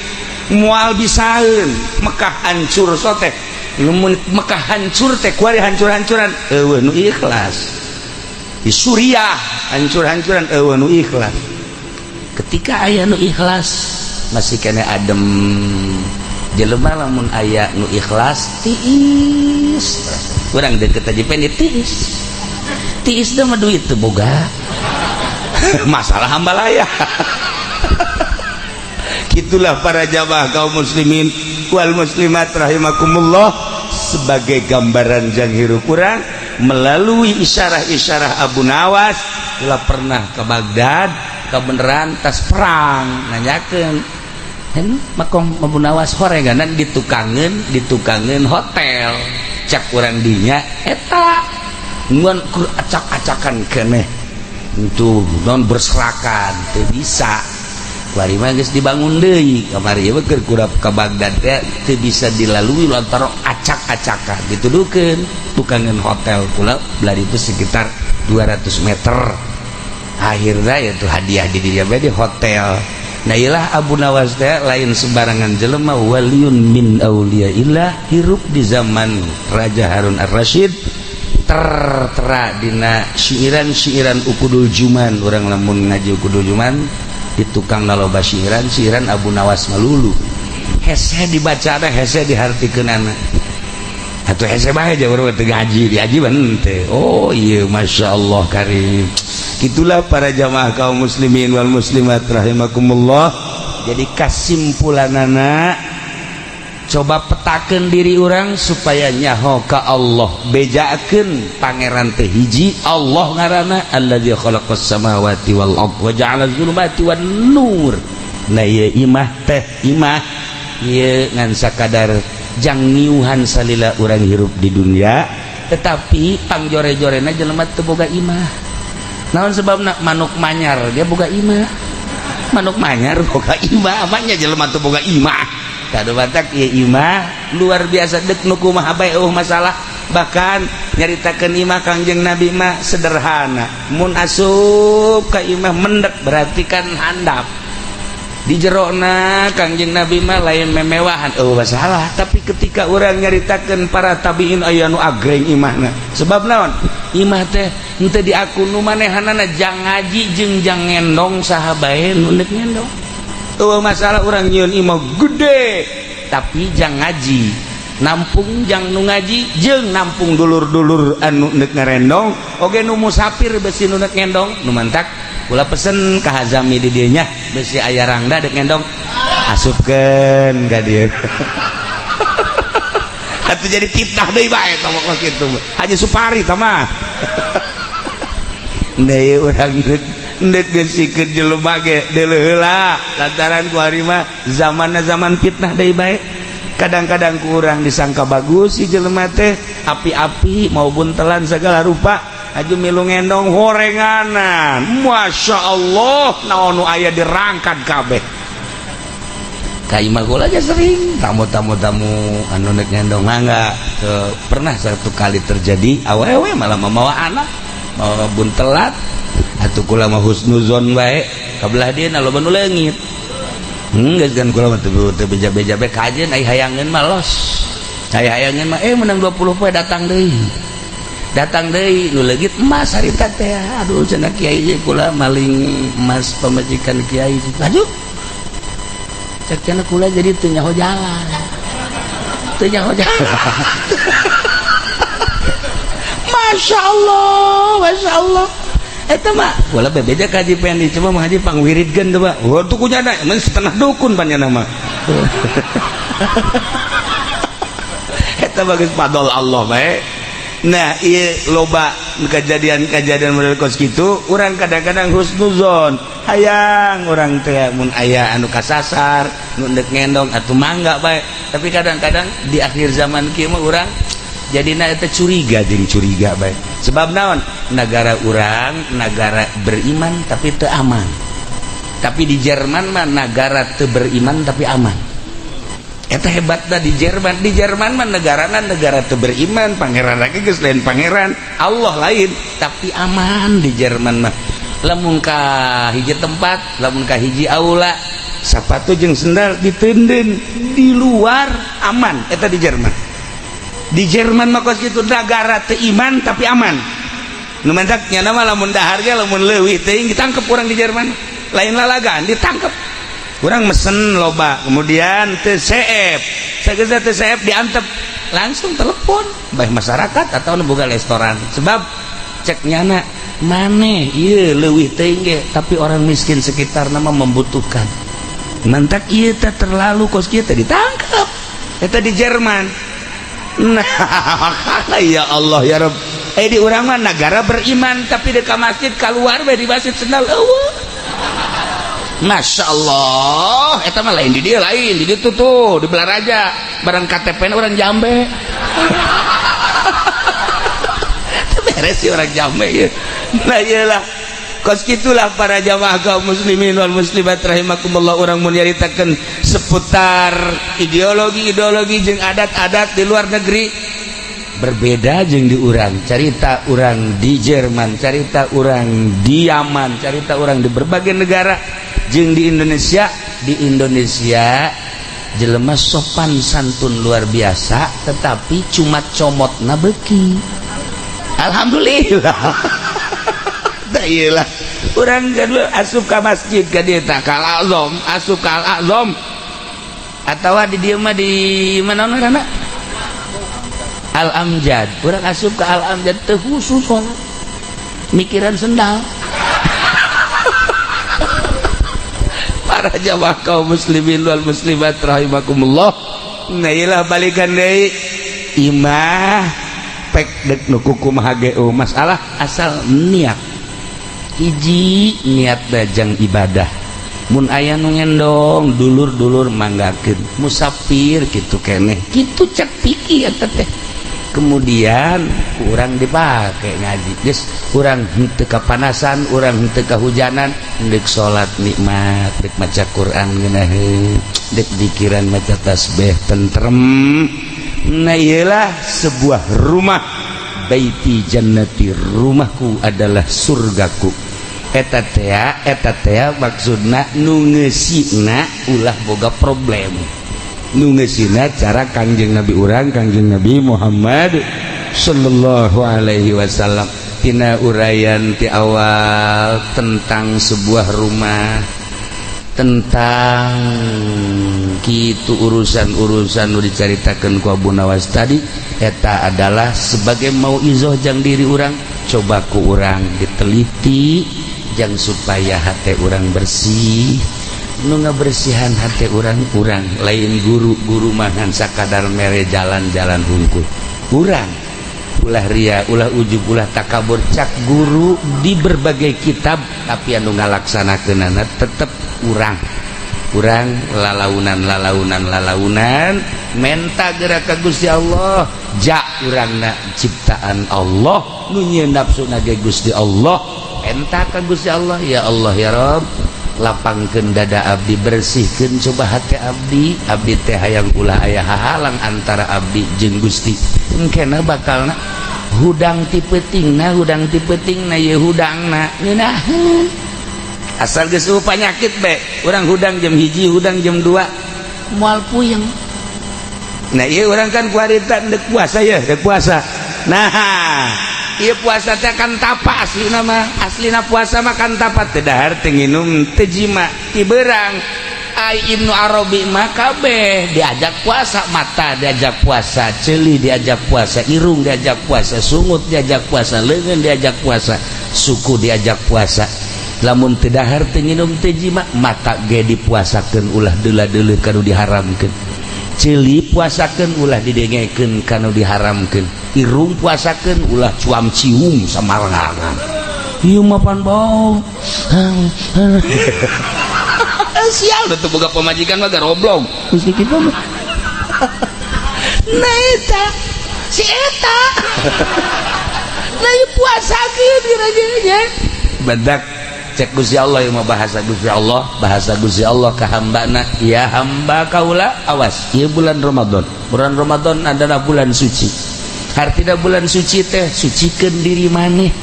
moal bisaeun. Mekah hancur sote, lamun Mekah hancur teh kuari hancur-hancuran, eueuh nu ikhlas. Di Suriah hancur-hancuran, eueuh nu ikhlas. Ketika aya nu ikhlas masih kena adem jelema. Lamun aya nu ikhlas tiis, urang deket aja pendek tiis tiis dah mah, duit teu boga, masalah hambalaya. Itulah para jamaah kaum muslimin wal muslimat rahimakumullah, sebagai gambaran jang hirup urang melalui isyarah-isyarah Abu Nawas. Lah, pernah ke Baghdad kebenaran tas perang, nanyakeun makom Abu Nawas, horeganan ditukangeun, ditukangeun hotel. Cak urang dinya eta ngan acak-acakan keneh itu non berserakan, teu bisa. Kuari mah geus dibangun deui. Kamari ieu keur kurap ka Baghdad teh teu bisa dilalui lantaran acak-acakan. Dituduhkeun tukangeun hotel pula belah itu sekitar 200 meter. Akhirnya itu hadiah di dia di hotel. Nah, ilah Abu Nawas teh lain sembarangan jelema, waliyun min auliyaillah, hirup di zaman Raja Harun Ar-Rasyid. Tertera dina syiiran-syiiran Uqudul Juman. Urang lamun ngaji Uqudul Juman di tukang loba syiiran syiiran Abu Nawas melulu. Hese dibaca teh, hese dihartikeun atuh, hese bae urang teu ngaji, diaji teh. Oh iya, Masya Allah karim. Itulah para jamaah kaum muslimin wal muslimat rahimakumullah. Jadi kasimpulanana, coba petakeun diri urang supaya nyaho ka Allah. Bejakeun Pangeran teh hiji, Allah ngaranna, alladzi khalaqas samawati wal ard wa ja'ala dzulumati wan nur. Nah, ieu imah teh, imah ieu ngan sakadar jang ngiuhan salila urang hirup di dunia, tetapi pangjore-jorena jelema teu boga imah. Naon sebabna? Manuk manyar dia boga imah, manuk manyar boga imah, apanya jelema teu boga imah. Kadu batak ieu imah luar biasa, dek nu kumaha bae eueuh masalah. Bahkan nyaritakeun imah Kangjeng Nabi mah sederhana, mun asup ka imah mendek berarti kan handap di jerona. Kangjeng Nabi mah lain memewahan, oh masalah. Tapi ketika orang nyaritakeun para tabiin, aya nu agreng imahna. Sebab naon? Imah teh henteu diaku nu manehanana jang ngaji jeung jang ngendong, saha bae nu deuk ngendong. Oh masalah, urang nyieun imah gede tapi jang ngaji, nampung jang nu ngaji jeung nampung dulur-dulur anu deuk ngarendong oge, nu musafir besi nu deuk ngendong. Nu mantak kula pesen ka Hazami di dieu nya, besi aya rangda dek ngendong, asupkeun ka dieu. Atuh jadi fitnah deui bae tah mah kitu. Haji Supari tah mah. Deui urang deuk geusikeun jelema ge deuleu heula, lantaran ku ari mah zamanna zaman fitnah deui bae. Kadang-kadang kurang disangka bagus si jelema teh, api-api maupun telan segala rupa, aju milu ngendong horenganan, Masya Allah, naon nu aya dirangkat kabeh. Ka imah kula aja sering tamu-tamu, tamu anu nek ngendong mangga. Pernah satu kali terjadi awewe malah membawa anak, mawa buntelat. Atuh kula mah husnuzon bae, kabelah dia loba nu leungit. Geus kan kula mah teu teu beja-beja bae, kajeun ai hayangeun mah los. Aya hayangeun mah menang 20 poe datang deui. Datang deui nu leungit emas harita teh. Aduh, cenah kiai ge kula maling emas pamajikan kiai. Laju. Cek cenah kula jadi teu nyaho jalan. Teu nyaho jalan. Masya Allah, Masya Allah. Eta mah kula bebeja ka Haji Pendi, coba mah Haji pangwiridkeun coba. Wah, tuh kunyana mun setengah dukun panjana mah. Eta bagus fadol Allah bae. Nah, iya loba kejadian-kejadian model kos kitu, urang kadang-kadang husnuzon. Hayang urang teh mun aya anu kasasar, nu deuk ngendong atuh mangga bae. Tapi kadang-kadang di akhir zaman kieu mah urang jadina eta curiga jeung curiga bae. Sebab naon? Negara urang negara beriman tapi teu aman. Tapi di Jerman mah negara teu beriman tapi aman. Eta hebatna di Jerman. Di Jerman mah negarana negara teu beriman, pangeran lagi geus lain pangeran, Allah lain, tapi aman di Jerman mah. Lamun ka hiji tempat, lamun ka hiji aula, sapatu jeung sendal diteundeun di luar, aman eta di Jerman. Di Jerman mah kos kitu, negara teu iman tapi aman. Nu mantak nya mah lamun dahar ge lamun leuwih teuing ditangkep urang di Jerman. Lain lalagaan, ditangkep. Kurang mesen loba, kemudian TCF segera TCF diantep, langsung telepon baik masyarakat atau buka restoran. Sebab cek nyana maneh iya leuwih teuing ge, tapi orang miskin sekitar nama membutuhkan. Mantak ieu teh terlalu kos kieu teh ditangkap. Eta di Jerman. Nah, ya Allah ya Rabb. Di urang mah negara beriman, tapi di masjid keluar we di masjid sendal eueuh. Masya Allah, eta mah lain di dia, lain di ditu tuh di Balaraja, barang KTP orang Jambe. Beres sih orang Jambe ya. Nah iyalah, kos gitulah para jamaah kaum muslimin wal muslimat rahimakumullah, urang mun nyaritakeun seputar ideologi-ideologi jeung adat-adat di luar negeri berbeda jeung di urang. Carita urang di Jerman, carita urang di Yaman, carita urang di berbagai negara jeung di Indonesia. Di Indonesia jelema sopan santun luar biasa, tetapi cuma comotna beuki. Alhamdulillah. Tah iyalah, urang asup ka masjid ka dieu tah ka Al Azam, asup ka Al Azam atawa di dieu mah di mana ngaranna, Al Amjad. Urang asup ka Al Amjad teu khusus salat, mikiran sendal. Para jamaah kaum muslimin wal muslimat rahimakumullah. Nah iyalah, balikan deui, imah pek dek nu kumaha ge masalah, asal niat hiji, niat dajang ibadah. Mun aya nu ngendong dulur-dulur, manggakeun. Musafir kitu keneh kitu, cek pikir eta teh. Kemudian kurang dipakai ngaji, geus urang henteu kapanasan, urang henteu kahujanan, deuk salat nikmat, deuk maca Quran ngeunaheun, deuk dikiran, maca tasbih tentrem. Nah iyalah, sebuah rumah, baiti jannati, rumahku adalah surgaku. Eta tea, eta tea maksudna nu ngeusina ulah boga problem, nu ngeusina cara Kangjeng Nabi urang, Kangjeng Nabi Muhammad sallallahu alaihi wasallam. Tina uraian ti awal tentang sebuah rumah, tentang kitu urusan-urusan nu dicaritakeun ku Abu Nawas tadi, eta adalah sebagai mau izoh jang diri urang. Coba ku urang diteliti jang supaya hati urang bersih. Nu ngabersihan hati urang kurang, lain guru. Guru mangan sakadar mere jalan-jalan hungkul. Urang ulah ria, ulah ujub, ulah takabur, cak guru di berbagai kitab, tapi anu ngalaksanakeunana tetep urang. Kurang lalaunan, lalaunan, lalaunan, menta gerak ka Gusti Allah. Ja urangna ciptaan Allah, nu nyieun nafsu ge Gusti Allah. Enta ka Gusti Allah, ya Allah ya Rob, lapangkeun dada abdi, bersihkeun coba hati abdi. Abdi teh hayang ulah aya hahalang antara abdi jeung Gusti. Engkena bakalna hudang ti peutingna, hudang ti peutingna, ye hudangna ngeunaheun. Asal geus eueuh panyakit be urang hudang jam 1, hudang jam 2, moal puyeng. Nah iya, urang kan kuarita dek puasa ya, dek puasa. Nah iya, puasa teh kan tapa aslina mah. Aslina puasa mah kan tapa, teu dahar, teu nginum, teu jima ti beurang. Ai Ibnu Arabi mah kabeh diajak puasa, mata diajak puasa, ceuli diajak puasa, irung diajak puasa, sungut diajak puasa, leungeun diajak puasa, suku diajak puasa. Lamun teu dahar, teu nginum, teu jima, mata ge dipuasakeun ulah deula-deuleu kanu diharamkeun, ceuli puasakeun ulah didengekeun kanu diharamkeun, irung puasakeun ulah cuam cium samarangan. Ieu mah pan bau. Sial, teu boga pamajikan mah garoblog geus kitu mah. Nah eta si eta, nah ieu puasakeun kira-kira badak. Cek Gusti Allah yang bahasa Gusti Allah, bahasa Gusti Allah ke hambana, ya hamba kaula, awas ieu bulan Ramadan. Bulan Ramadan adalah bulan suci. Artinya bulan suci teh sucikeun diri maneh.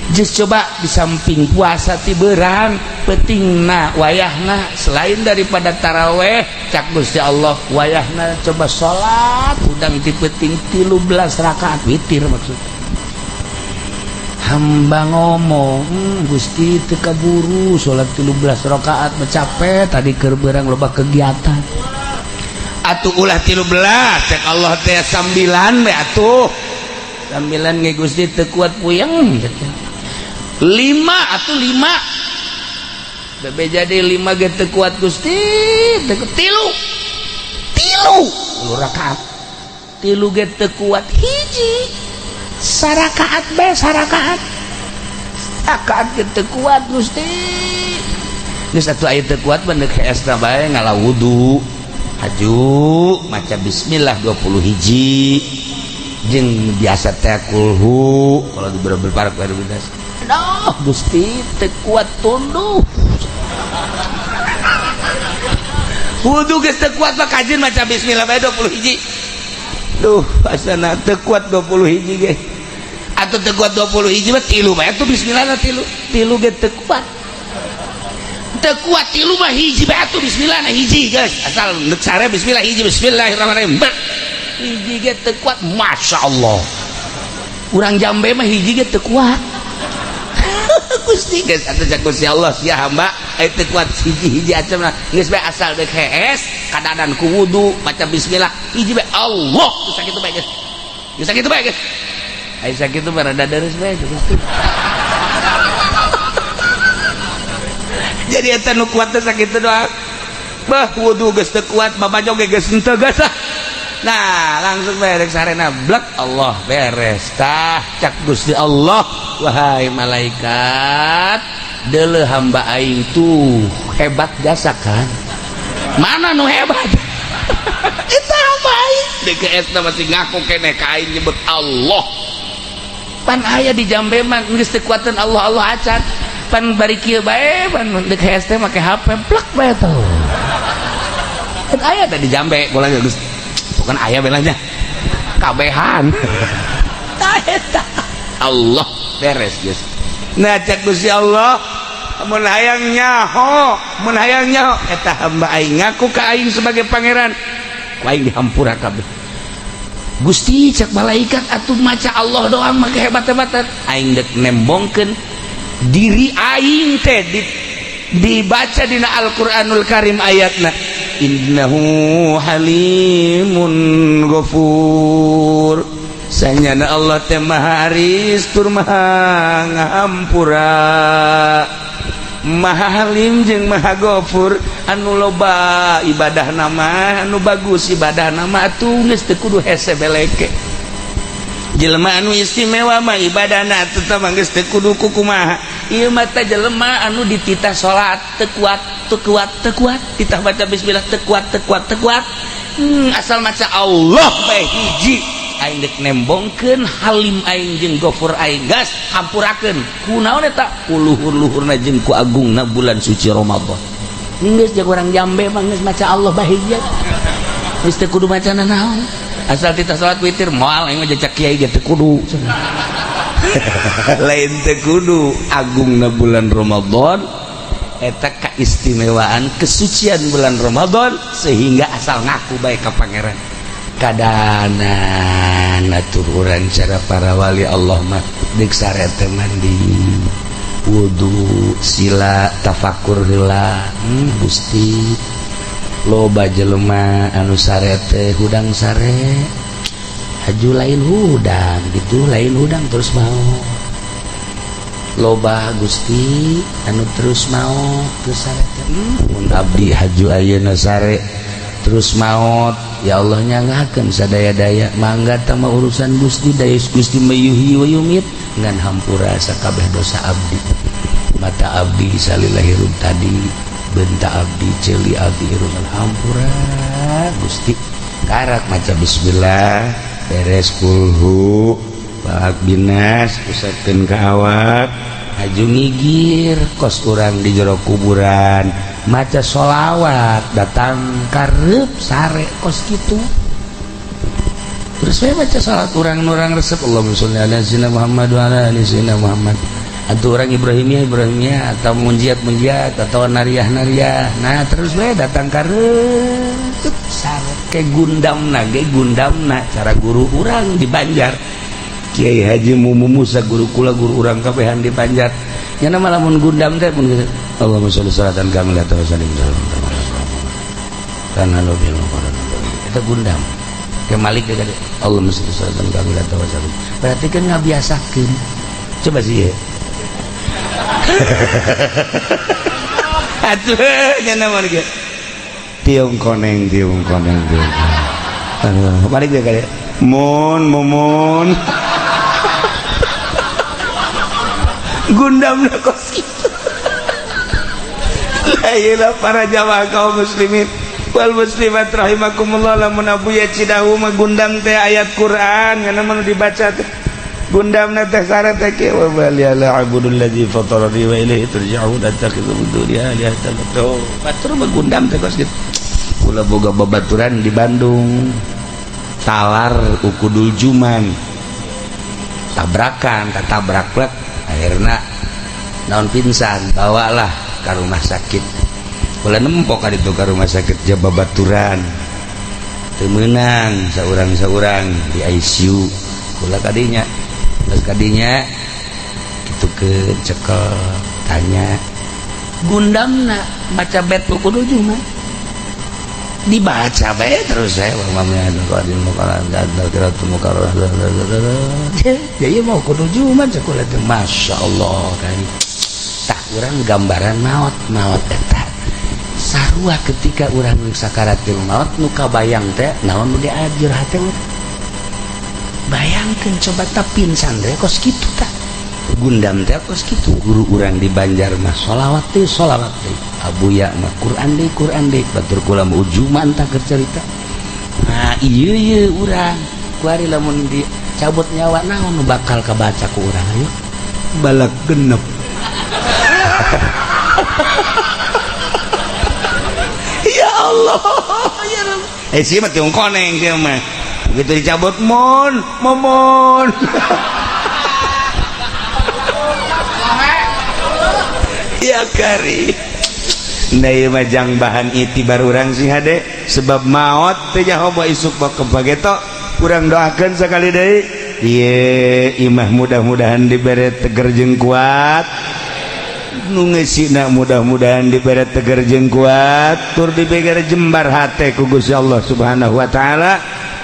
Just coba di samping puasa ti beurang, peutingna, wayahna, selain daripada taraweh, cak Gusti Allah wayahna coba salat hudang ti peuting 13 rakaat witir. Maksud hamba ngomong, Gusti, teu kaburu salat 13 rakaat, capek tadi keur beurang loba kegiatan." Atuh ulah 13, cek Allah teh, sambilan we atuh. Sambilan ge Gusti teu kuat, puyeng. Lima atau lima. Bebe jadi 5 ge teu kuat Gusti, tilu. Tilu rakaat. Tilu ge teu kuat hiji. Sarakaat bae sarakaat. Rakaat ge teu kuat Gusti. Geus atuh aya teu kuat mah deuk heesna bae ngala wudu. Haju maca bismillah 20 hiji. Jeung biasa teh kulhu kalau di beberapa biasa. Aduh Gusti teu kuat tunduh. Wudu geus teu kuat mah kajin maca bismillah bae 20 hiji. Duh, asana teu kuat 20 hiji ge. Atuh teu kuat 20 hiji mah tilu bae atuh bismillahna tilu. Tilu ge teu kuat. Teu kuat tilu mah hiji bae atuh bismillahna hiji geus. Asal neuk sare bismillah hiji bismillahirrahmanirrahim. Hiji ge teu kuat, Masya Allah. Urang Jambe mah hiji ge teu kuat. Gusti geus atuh cak Gusti Allah sia hamba teu kuat hiji-hiji acemna geus bae asal deuk hees kadadan ku wudu maca bismillah hiji bae Allah geus sakitu bae geus. Geus sakitu bae geus. Ai sakitu mah rada deres bae Gusti. Jadi eta nu kuat teh sakitu doang. Bah wudu geus teu kuat babajo ge geus henteu geus. Nah langsung beres sarena blek Allah beres tah cak Gusti Allah wahai malaikat deuleu hamba aing tuh hebat jasa kan mana nu hebat eta hamba aing DKS-na masih ngaku keneh ka aing nyebut Allah pan aya di Jambe mah geus teu kuateun Allah Allah acan pan bari kieu bae pan DKS teh make HP plek bae tuh kan aya teh di Jambe bola geus bukan ayah belanya kabehan Allah beres guys. Nah cek Gusti Allah mun hayang nyaho mun hayang nyaho eta hamba aing ngaku ka aing sebagai pangeran ku aing dihampura kabeh Gusti cek malaikat atuh maca Allah doang mah hebat-hebatan aing deuk nembongkeun diri aing teh dibaca dina Al-Qur'anul Karim ayatna innahu halimun ghafur sanyana Allah teh maha aris tur maha ngahampura maha halim jeung maha ghafur anu loba ibadah nama anu bagus ibadah nama atuh geus teu kudu hese beleke jelema anu istimewa mah ibadahna atuh teh mah geus teu kudu kumaha ieu mah teh jelema anu dititah salat teu kuat teu kuat teu kuat titah baca bismillah teu kuat teu kuat teu kuat asal maca Allah bae hiji aing deuk nembongkeun halim aing jeung ghafur aing gas hampurakeun kunaon eta ku luhur-luhurna jeung ku agungna bulan suci Ramadan geus jeung urang Jambe mah geus maca Allah bae hiji geus teu kudu maca nanaon asal titah salat witir moal aing mah jejak kiai ge teu kudu lain teu kudu agungna bulan Ramadan eta keistimewaan kesucian bulan Ramadan sehingga asal ngaku baik ka pangeran kadanan atur urang cara para wali Allah mah deuk sare teh mandi wudu sila tafakur heula Gusti loba jelema anu sare teh hudang sare haju lain hudang gitu lain hudang terus mau loba Gusti anu terus mau terus sare teh mun abdi haju ayeuna sare terus maot ya Allah nyangakeun sadaya-daya mangga tama urusan Gusti daya Gusti mayuhyi wa yumit ngan hampura sakabeh dosa abdi mata abdi salila hirup tadi benta abdi ceuli abdi hirup hampura Gusti karak maca bismillah beres kulhu balak binas pusatkeun ka awak haju ngigir kos urang di jero kuburan maca sholawat datang karep sare kos kitu terus saya baca salat urang-urang resep Allahumma sholli ala sayyidina Muhammad wa ala ali sayyidina Muhammad atau orang Ibrahimiyah Ibrahimiyah atau munjiat munjiat atau nariah nariah nah terus we datang karep sare ke gundamna ge gundamna cara guru urang di Banjar Kiai Haji Mumu Musa guru kula guru urang kabehan di Banjar nya nama lamun gundam teh mun Allahumma sholli salatan kamilatan wa sallim kana lo bil eta gundam ke Malik ge Allahumma sholli salatan kamilatan wa sallim berarti kan ngabiasakeun coba sih ya. Atuh nya naon ge tiung koneng tiung koneng tiung. Aduh, balik deh kali. Mun mumun. Gundamna kos kitu. La ilaha para jamaah kaum muslimin wal muslimat rahimakumullah, lamun Abuya Cidahu mah gundam teh ayat Quran kana mah dibaca teh. Gundamna teh syarat teh kieu wa bali ala abudul ladzi fatarani wa ilaihi turja'un attakhidhu min dunihi alihatan. Batur mah gundam teh kos kitu. Kula boga babaturan di Bandung. Talar ukudul juman. Tabrakan, tatabrak plek akhirna naon pingsan, bawalah ke rumah sakit. Kula nempok ka ditu ka rumah sakit Jababaturan. Teu meunang saurang-saurang di ICU. Kula kadinya, geus kadinya kitu ke cekel tanya gundamna maca bet ukudul juman. Dibaca bae terus saya jadi mau kudu juman cek teh Masya Allah kan tak urang gambaran maot maot eta sarua ketika urang sakaratil maot nu kabayang teh naon nu diajur hate urang bayangkeun coba tah pingsan teh kos kitu tah gundam teh kos kitu guru urang di Banjar mah sholawat teh Abuya mah Quran deui batur kula mah ujuman tah keur carita. Nah ieu ieu urang kuari lamun dicabut nyawa naon nu bakal kabaca ku urang ayo balak genep. Ya Allah ya Rabb. Sih mah tiung koneng sih mah begitu dicabut mun momon. Ya kari nah ieu mah jang bahan itibar urang sih hade sebab maot teh nyaho isuk bak kebageto urang doakeun sakali deui ieu imah mudah-mudahan dibere teger jeung kuat nu ngeusina mudah-mudahan dibere teger jeung kuat tur dibere jembar hate ku Gusti Allah Subhanahu wa taala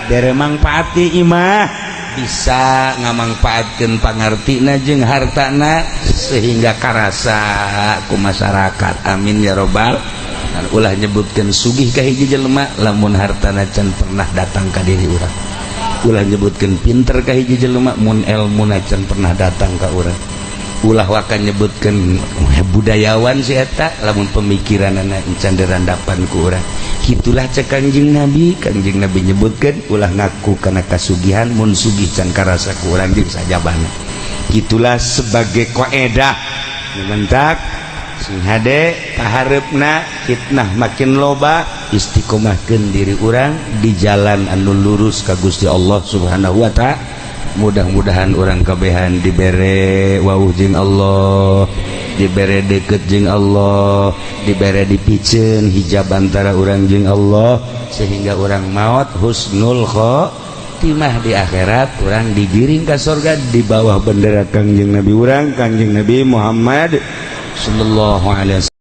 bere mangpaati imah bisa ngamangpaatkeun pangartina jeung hartana sehingga karasa ku masyarakat amin ya robbal. Ulah nyebutkeun sugih ka hiji jelema lamun hartana can pernah datang ka diri urang, ulah nyebutkeun pinter ka hiji jelema mun elmuna can pernah datang ka urang, ulah waka nyebutkeun budayawan si eta lamun pemikiranana can dirandapan ku urang. Itulah cek Kangjeng Nabi, Kangjeng Nabi nyebutkeun ulah ngaku kana kasugihan mun sugih can karasa ku urang jeung sajabana. Gitulah sebagai koedah mentak sing hade kahareupna fitnah makin loba istiqomahkeun diri urang di jalan anu lurus ka Gusti Allah Subhanahu wa taala. Mudah-mudahan urang kabehan dibere wauh jeung Allah, dibere deket jeung Allah, dibere dipiceun hijab antara urang jeung Allah sehingga urang maot husnul khotimah di akhirat, urang digiring ka sorga di bawah bendera Kangjeng Nabi urang, Kangjeng Nabi Muhammad sallallahu alaihi wasallam.